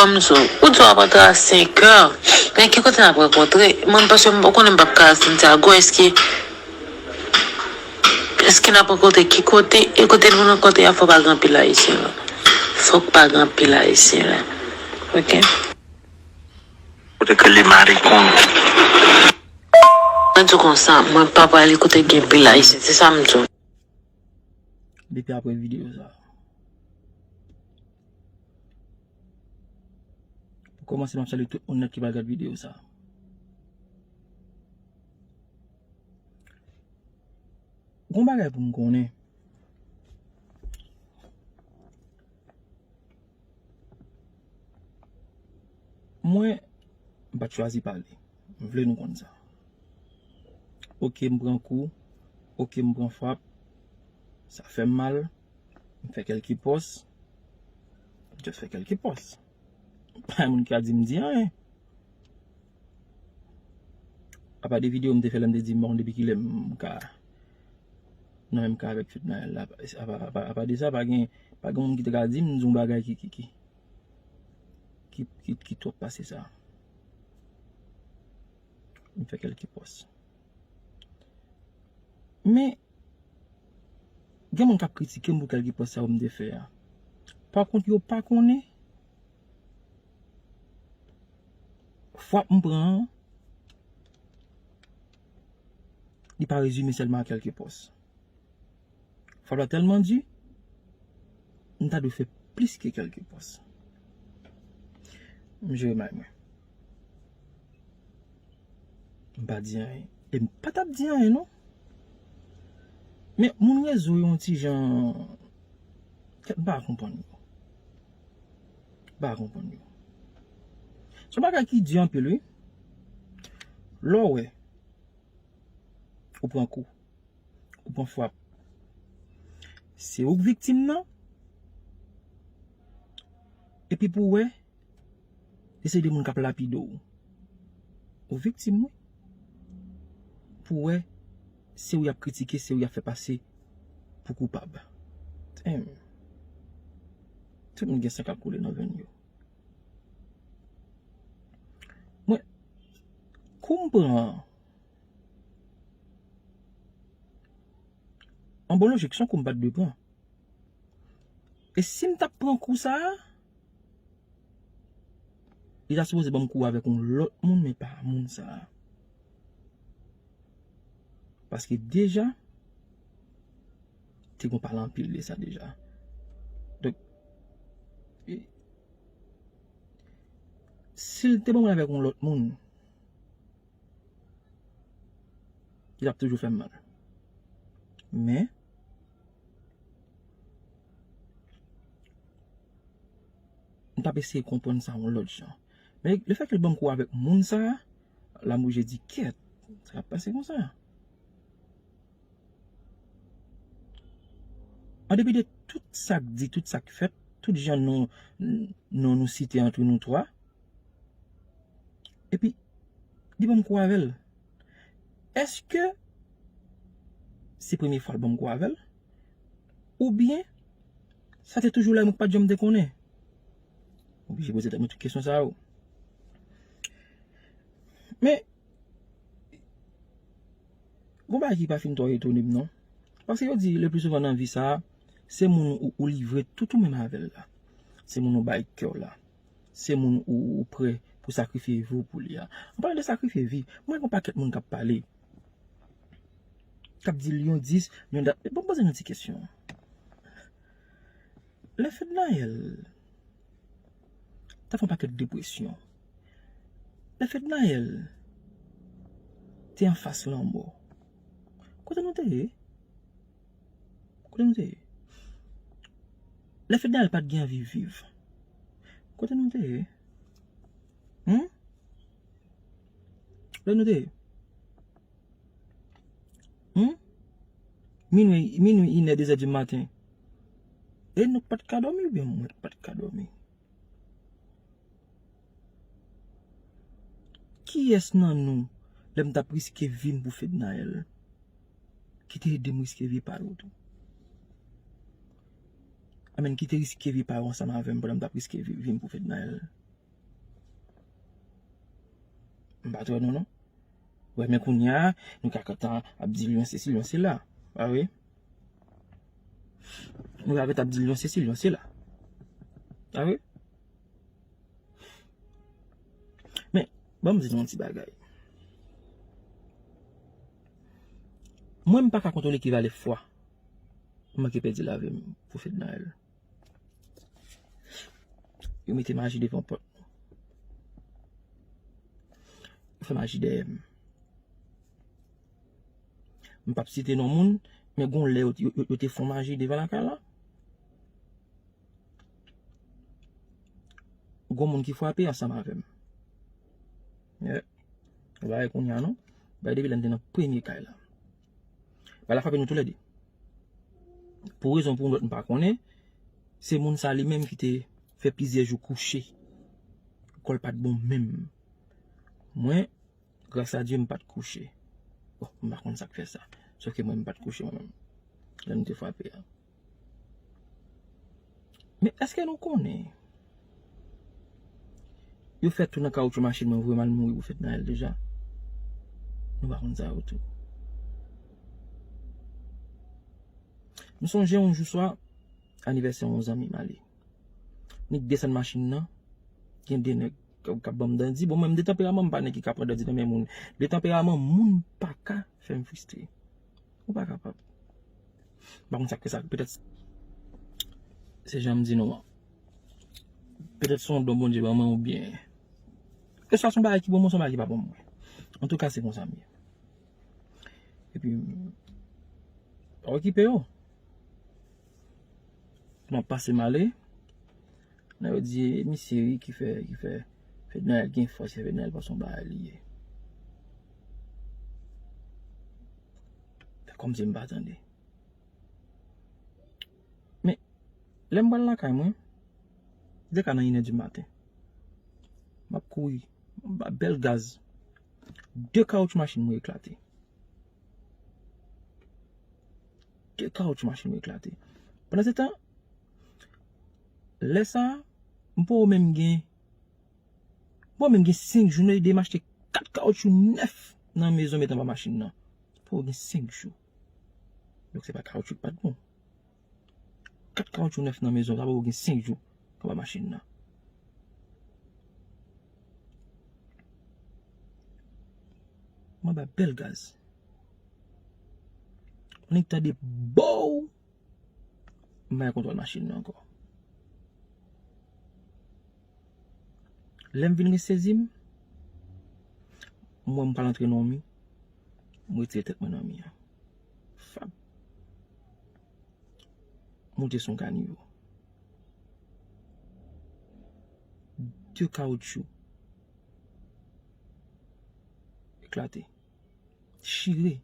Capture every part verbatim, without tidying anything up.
Fanm sou, ou di w ap antre a senkè. Men ki kote n ap rankontre? Mwen, paske m konnen m p ap ka al Santiago. Èske, èske n ap rankontre ki kote? E kote nou rankontre a, fò pa gen anpil Ayisyen la. Fòk pa gen anpil Ayisyen la. Oke? Kote ke li mari konn. Mwen di w konsa, mwen pa prale kote gen anpil Ayisyen. Se sa m di w. Depi apre videyo sa. Pou kòmanse, m ap salye tout moun nèt ki pral gad videyo sa. Gon bagay pou m konnen. Mwen, m pa t chwazi pale. M vle nou konn sa. Oke, m pran kou. Oke, m pran frap. Sa fè m mal. M fè kèlke pòs. M just fè kèlke pòs. Pa gen moun ki ka di m di anyen. Apa de videyo m te fè lè m te di m pa konn depi kilè m ka nan menm ka avèk Fednaelle la. Apa, apa, apa de sa, pa gen, pa gen moun ki te ka di m di yon bagay ki, ki, ki, ki, ki, ki twòp pase sa. M fè kèlke pòs. Men, gen moun k ap kritike m pou kèlke pòs sa yo m te fè a. Pa kont, yo pa konnen frap m pran an, li pa rezime sèlman a kèlke pòs. Frap la tèlman di, m ta dwe fè plis ke kèlke pòs. M jere may mwen. M pa di anyen. E m pa t ap di anyen, non. Men moun rezo yo yon ti jan, kèt, m pa konprann yo. M pa konprann yo. Se yon bagay ki di anpil, wi. Lè w wè, ou pran kou, ou pran frap. Se ou k viktim nan. Epi pou w wè, se de moun k ap lapide w. Ou viktim, wi. Pou w wè, se ou y ap kritike, se ou y ap fè pase pou koupab. Damn. Tout moun gen san k ap koule nan venn yo. Mwen, kou m pran an, an bon lojik, se yon kou m pa t dwe pran. E si m t ap pran kou sa a, li ta sipoze ban m kou avèk yon lòt moun, men pa moun sa a. Paske deja, te gon pale anpil de sa deja. Donk, e, si l te ban mwen avèk yon lòt moun, li t ap toujou fè m mal. Men, m t ap eseye konprann sa yon lòt jan. Men lefètke l ban m kou avèk moun sa a, la m oblije di, kèt, sa k ap pase konsa? An depi de tout sa k di, tout sa k fèt, tout jan non, non nou site antre nou twa, epi li ban m kou avè l. Èske se premye fwa l ban m kou avè l? Oubyen, sa te toujou la, mwen k pa t janm te konnen? Oblije poze tèt mwen tout kesyon sa yo. Men, gon bagay ki pa fin twò etone m, non. Paske yo di, le pli souvan nan vi sa a, se moun ou, ou livre tout ou menm avè l la. Se moun ou bay kè w la. Se moun ou, ou prè pou sakrifye vi w pou li a. An palan de sakrifye vi, mwen gen yon pakèt moun k ap pale. K ap di Lyon dis, Lyon dat. Bon, poze nou ti kesyon. Lè Fednaelle t ap fè yon pakèt depresyon, lè Fednaelle te anfas lanmò, kote nou te ye? Kote nou te ye? Lè Fednaelle pa t gen anvi viv, kote nou te ye? Hmm? Kote nou te ye? Hmm? Minwi, minwi, inè, dezè di maten. E nou pa t ka dòmi oubyen mwen pa t ka dòmi? Kiyès nan nou, lè m t ap riske vi m pou Fednaelle, ki te ede m riske vi pa yo tou? Amèn, ki te riske vi pa yo ansanm avè m pandan m t ap riske vi, vi m pou Fednaelle? M pa t wè nou non. Wè, men kounye a, nou ka kontan ap di l yon sesi, l yon sela. Pa vre? Nou ka kontan ap di l yon sesi, l yon sela. Pa vre? Men, ban m di nou yon ti bagay. Mwen, m pa ka kontwole ki valè fwa m manke pèdi lavi m pou Fednaelle. Yo mete maji devan pòt nou. Yo fè maji dèyè m. M p ap site non moun, men gon lè yo, yo, yo, yo te fon maji devan lakay la. Gon moun ki frape ansanm avè m. Yeah. Ou pa wè kounye a non. Bay depi lè n te nan premye kay la. Bagay la frape nou toulède. Pou rezon pou yon lòt m pa konnen, se moun sa li menm ki te fè plizyè jou kouche. Kò l pa t bon menm. Mwen, gras a Dye, m pa t kouche. Bon, m pa konn sa k fè sa. Sòf ke mwen, m pa t kouche mwen menm. Lè nou te frape a. Men èske nou konnen yo fè tou nan kawotchou machin mwen, voye m al mouri pou Fednaelle deja? Nou pa konn sa yo tou. M sonje yon jou swa, anivèsè yon zanmi m ale. Nik desann machin nan, gen de nèg k ap, k ap ban m dandi. Bon, mwen, m de tanperaman, m pa nèg ki ka pran dandi nan men moun. De tanperaman, moun pa ka fè m fristre. Ou pa kapab. M pa konn sa k fè sa. Petèt se jan m di nou an. Petèt se yon don Bondye ban mwen oubyen. Keswa se yon bagay ki bon mwen, se yon bagay ki pa bon mwen. Antouka, se konsa m ye. Epi, pa okipe yo. M ap pase m ale. Nan yo di, misye wi ki fè, ki fè Fednaelle gen fòs, ki fè Fednaelle panse yon bagay li ye. Fè kòmsi m pa tande. Men, lè m pral lakay mwen, de ka nan inè di maten. M ap kouri, m ap ba bèl gaz. De kawotchou machin mwen eklate. De kawotchou machin mwen eklate. Pandan se tan, lè sa a, m poko menm gen, m poko menm gen senk jou, nou ede m achte kat kawotchou nèf nan mezon met anba machin nan. M poko gen senk jou. Donk se pa kawotchou ki pa t bon. Kat kawotchou nèf nan mezon, sa poko gen senk jou anba machin nan. Mwen ba bèl gaz. Mwen tande bow. M pa gen kontwòl machin nan ankò. Lè m vin resezi m, m wè m pral antre nan yon mi. M retire tèt mwen nan mi an. Fap. Moute sou yon kanivo. De kawotchou eklate. Chire.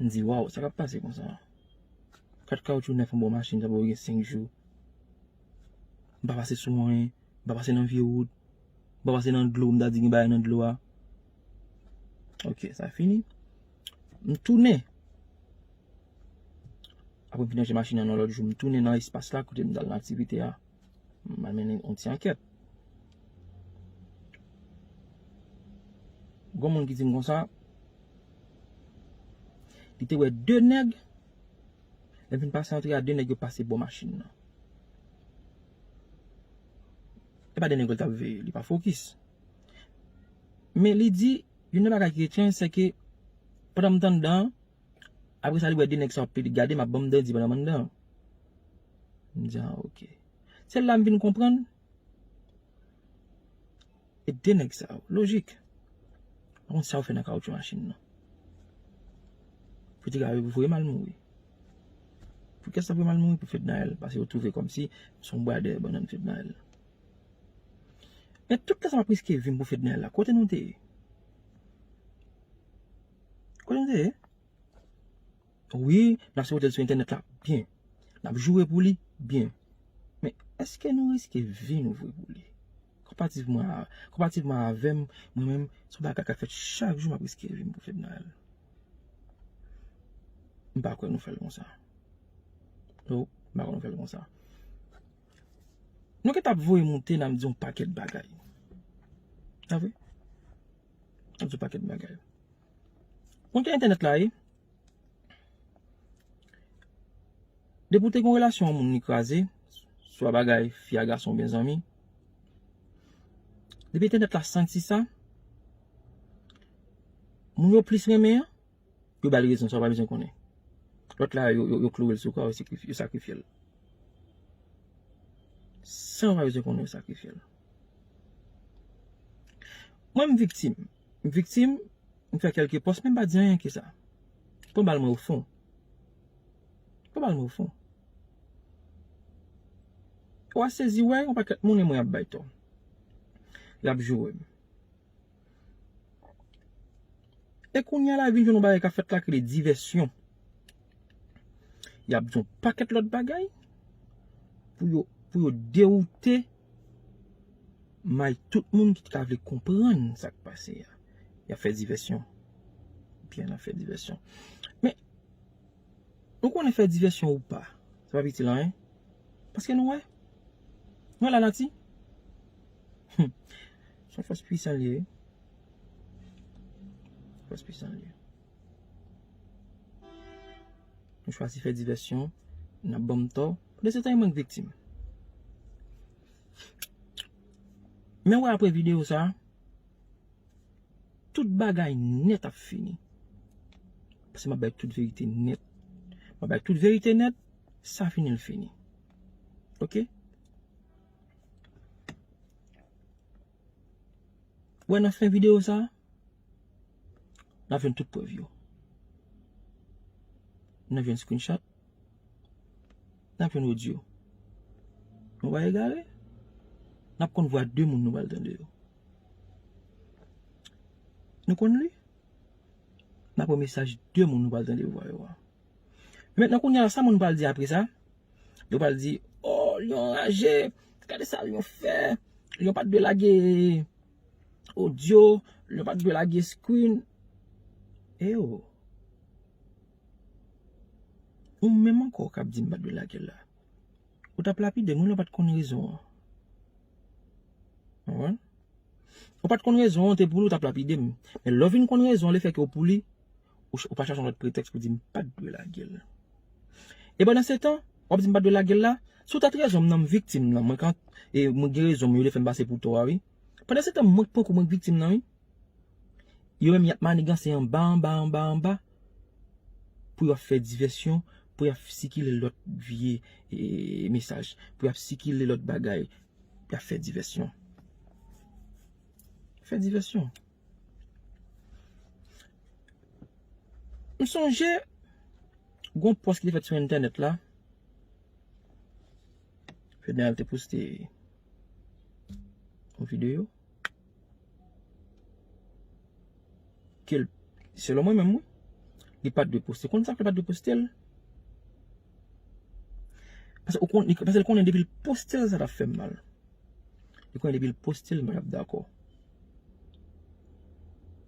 M di, waw, sa k ap pase konsa? Kat kawotchou nèf anba yon machin, sa poko gen senk jou. M pa pase sou anyen, m pa pase nan vye wout, m pa pase nan dlo, m ta di gen bagay nan dlo a. Ok, sa fini. M tounen. Apre m fin ranje machin nan yon lòt jou, m tounen nan espas la kote m t al nan aktivite a. M al mennen yon ti ankèt. Gon moun ki di m konsa, li te wè de nèg, lè m fin pase antre a, de nèg yo pase bò machin nan. E pa de nèg yo l t ap veye, li pa fokis. Men li di, youn nan bagay ki etranj, se ke pandan m t anndan an, apre sa li wè de nèg sa yo ap pede gade m, ap ban m dandi pandan m anndan an. M di, a, ok. Se la m vin konprann. E de nèg sa yo, lojik. Pa konn sa yo fè nan kawotchou machin nan. Pou te ka voye m al mouri. Pou kiyès sa voye m al mouri? Pou Fednaelle. Paske yo twouve kòmsi m se yon bwa dèyè bannann Fednaelle. Men tout tan sa m ap riske vi m pou Fednaelle la, kote nou te ye? Kote nou te ye? Wi, n ap sipote l sou entènèt la, byen. N ap joure pou li, byen. Men èske nou riske vi nou vre pou li? Konpativman a, konpativman avè m, mwen menm, se yon bagay k ap fèt chak jou, m ap riske vi m pou Fednaelle. M pa kwè nou fè l konsa. No, m pa kwè nou fè l konsa. Nou gentan ap voye moute, n ap di yon pakèt bagay. Pa vre? N ap di w pakèt bagay. Kote entènèt la ye? Depi w te gen relasyon yon moun li kraze, swa bagay fi a gason oubyen zanmi, depi entènèt la santi sa, moun yo plis renmen an, yo ba l rezon, sa w pa bezwen konnen. Lòt la, yo, yo, yo kloure l sou kwa, yo sakrifye, yo sakrifye l. San w pa bezwen konnen, yo sakrifye l. Mwen, m viktim. M viktim, m fè kèlke pòs, men m pa di anyen ke sa. Pran bal mwen ofon. Pran bal mwen ofon. W a sezi wè, yon pakèt moun e mwen ap bay tò. Y ap joure m. E kounye a la vin jwenn yon bagay k ap fèt la ki rele divèsyon. Y ap di yon pakèt lòt bagay pou yo, pou yo dewoute may tout moun ki ta vle konprann sa k pase a. Y ap fè divèsyon. Byen, y ap fè divèsyon. Men, nou konnen fè divèsyon ou pa, sa p ap itil anyen. Paske nou wè. Nou wè lanati. Hmm. Se yon fòs pwisan li ye. Fòs pwisan li ye. Nou chwazi fè divèsyon, n ap ban m tò. Pandan se tan, e mwen k viktim. Men wè apre videyo sa, tout bagay nèt ap fini. Paske m ap bay tout verite nèt. M ap bay tout verite nèt, sa fini l fini. Oke? Wè nan fen videyo sa, n ap jwenn tout prèv yo. N ap jwenn screenshot. N ap jwenn odyo. Nou pa egare. N ap konn vwa de moun nou pral tande yo. Nou konn li. N ap wè mesaj de moun nou pral tande vwa yo a. Mentnan kounye a la, sa moun pral di apre sa? Yo pral di, "Oh, li anraje. Gade sa li fè. Li pa t dwe lage odyo. Li pa t dwe lage screen." E yo. Ou menm ankò k ap di m pa t dwe lage l la. Ou t ap lapide m wi lè w pa t konn rezon an. Konprann? Ou pa t konn rezon an, te pou li w t ap lapide m. Men lè w vin konn rezon an, lefètke w pou li, ou, ch- ou pa chache yon lòt pretèks pou di m pa t dwe lage l. E pandan se tan, w ap di m pa t dwe lage l la, si w ta t rezon m nan, m viktim nan, mwen kan, e mwen gen rezon m, yo te fè m pase pou tò a, wi. Pandan se tan, mwen k pran kou, mwen k viktim nan, wi. Yo menm y ap maniganse anba, anba, anba, anba. Pou y ap fè divèsyon, pou y ap sikile lòt vye, e, mesaj, pou y ap sikile lòt bagay, y ap fè divèsyon. Fè divèsyon. M sonje, gon pòs ki te fèt sou entènèt la. Fednaelle te poste yon videyo. Ke l, selon mwen menm, wi, li pa t dwe poste. Konn sa k fè l pa t dwe poste l? Paske ou konn, li, paske l konnen depi l poste l, sa t ap fè m mal. Li konnen depi l poste l, mwen ap dakò.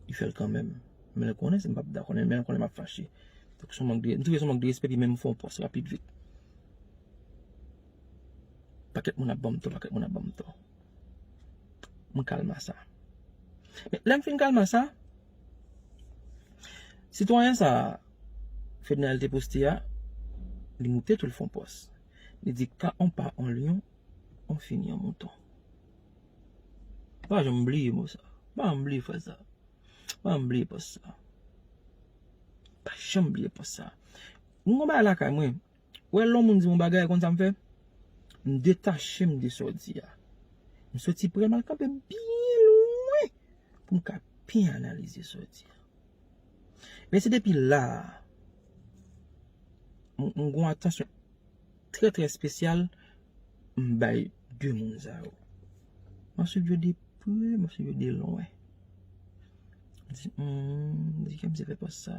Li fè l kanmenm. Men l konnen si m p ap dakò, men l konnen m ap fache. Donk, se yon mank de, m twouve se yon mank de respè, epi menm fè yon pòs rapid vit. Pakèt moun ap ban m tò, pakèt moun ap ban m tò. Mwen kalma sa. Men, lè m fin kalma sa, sitwayen sa, Fednaelle te poste a, li moute tou l fè yon pòs. Li di, "Quand on part en lion, on finit en mouton." Pa janm bliye mo sa. Pa janm bliye fraz sa. Pa janm bliye pòs sa. Pa janm bliye pòs sa. Mwen gon bagay lakay mwen. Wè lè yon moun di yon bagay, konn sa m fè? M detache m de sa w di a. M soti pre m al kanpe byen lwen pou m ka byen analize sa w di a. Men se depi la a, m, m gon atansyon trè, trè espesyal m bay de moun sa yo. M ap swiv yo de pre, m ap swiv yo de lwen. M di, hmm, di kè misye fè pòs sa.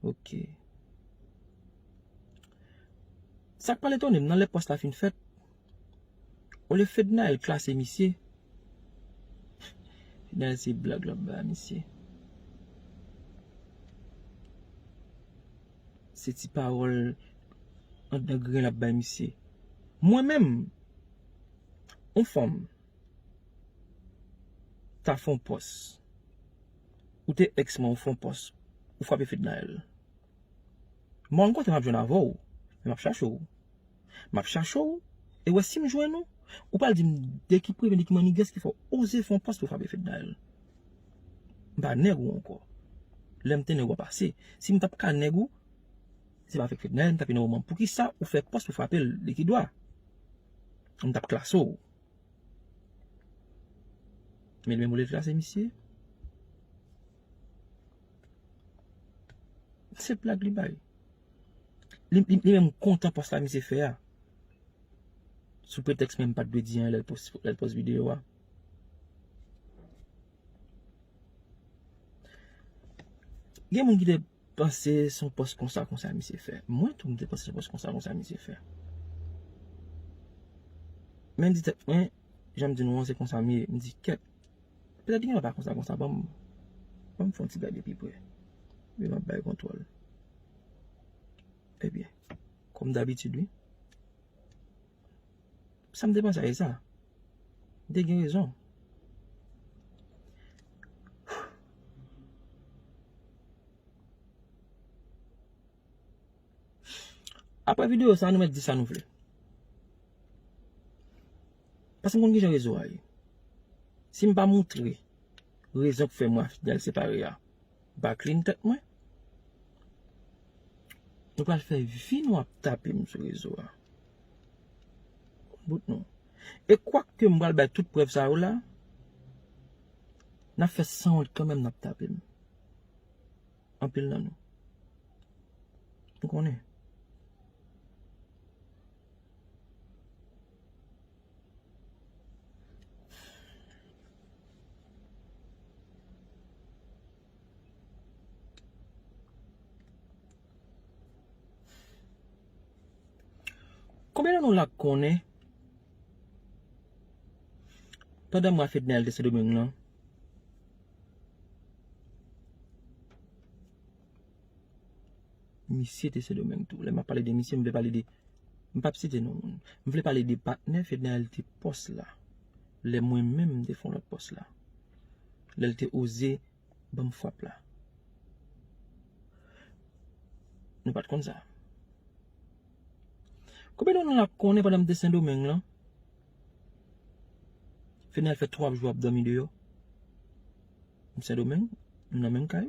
Oke. Sa k pral etone m, nan lè pòs la fin fèt, olye Fednaelle klase misye, Fednaelle se blag l ap bay misye. Se ti pawòl anndan grenn l ap bay misye. Mwen menm, yon fanm ta fè yon pòs. Ou te ex mwen, ou fè yon pòs, ou frape Fednaelle. Mwen renkontre m ap jwenn avè w, men m ap chache w. M ap chache w, e wè si m jwenn ou, ou pral di m de ki premye, de ki mannigès ki fè w oze fè yon pòs pou frape Fednaelle. M pa nèg ou ankò. Lè m te nèg ou an pase. Si m t ap ka nèg ou, se pa avèk Fednaelle m t ap enève w. Poukisa ou fè pòs pou frape l, de ki dwa? M t ap klase w. Men li menm ou le klase misye. Se blag li bay. Li, li, li menm kontan pòs la misye fè a. Sou pretèks men m pa t dwe di anyen lè l pòs, lè l pòs videyo a. Gen moun ki te panse se yon pòs konsa, konsa misye fè. Mwen tou, m te panse se yon pòs konsa, konsa misye fè. Men m di tèt mwen, jan m di nou an, se konsa m ye. M di, kèt, petèt gen lè pa konsa, konsa, ban m, ban m fè yon ti gade pi pre. Epi m ap bay kontwòl. Ebyen, kòm dabitid, wi. Sa m te panse a, e sa. M te gen rezon. Apre videyo sa, nou mèt di sa nou vle. Paske m konn kijan rezo a ye. Si m pa moutre rezon k fè mwen ak Fidel separe a, m pa clean tèt mwen. Nou pral fè vi nou ap tape m sou rezo a. Bout nou. E kwak ke m pral bay tout prèv sa yo la, n ap fè sanwont kanmenm, n ap tape m. Anpil nan nou. M konnen. Konbyen nan nou la k konnen, pandan mwa Fednaelle te Sendomeng lan, misye te Sendomeng tou. Lè m ap pale de misye, m vle pale de, m p ap site non moun. M vle pale de patnè Fednaelle te pòs la. Lè mwen menm m te fè yon lòt pòs la. Lè l te oze ban m frap la. Nou pa t konn sa. Konbyen nan nou la konnen pandan m te Sendomeng lan, Fednaelle fè twa jou ap dòmi deyò? M Sendomeng, m nan menm kay.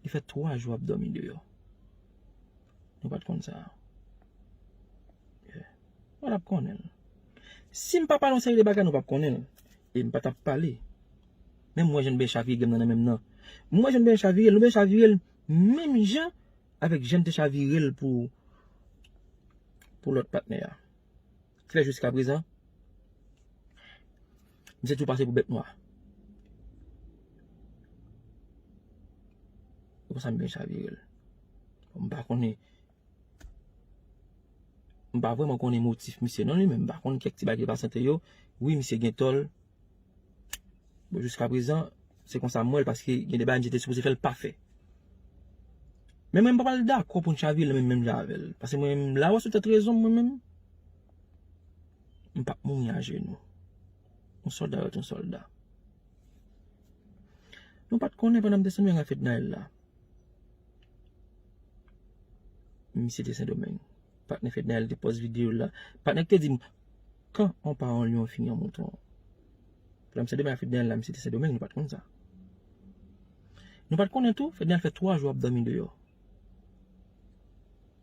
Li fè twa jou ap dòmi deyò. Nou pa t konn sa. Yeah. Nou pa t ap konnen l. Si m pa pale yon seri de bagay, nou p ap konnen l. E m pa t ap pale. Menm mwen jan m byen chavire grenn nan nan men m nan. Mwen jan m byen chavire l, nou byen chavire l menm jan avèk jan m te chavire l pou, pou lòt patnè a. Ki fè jiska prezan, misye tou pase pou bèt nwa. E konsa m byen chavire l. M pa konnen, m pa vrèman konnen motif misye non li menm. M pa konn kèk ti bagay li pase ant yo. Wi, misye gen tò l. Bon, jiska prezan, se konsa m wè l, paske gen de bagay misye te sipoze fè, l pa fè. Men mwen, m pa pral dakò pou n chavire l menm, menm jan avè l. Paske mwen menm, la w sou tèt rezon m, mwen menm, m p ap mouri ajenou. Yon sòlda rete yon sòlda. Nou pa t konnen pandan m te Sendomeng ak Fednaelle la. Misye te Sendomeng. Patnè Fednaelle te pòs videyo la. Patnè ki te di m, quand on part en lion, on finit en mouton. Pandan m Sendomeng ak Fednaelle la, misye te Sendomeng, nou pa t konn sa. Nou pa t konnen tou, Fednaelle fè twa jou ap dòmi deyò.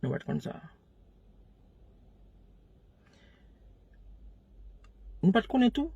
Nou pa t konn sa. Nou pa t konnen tou,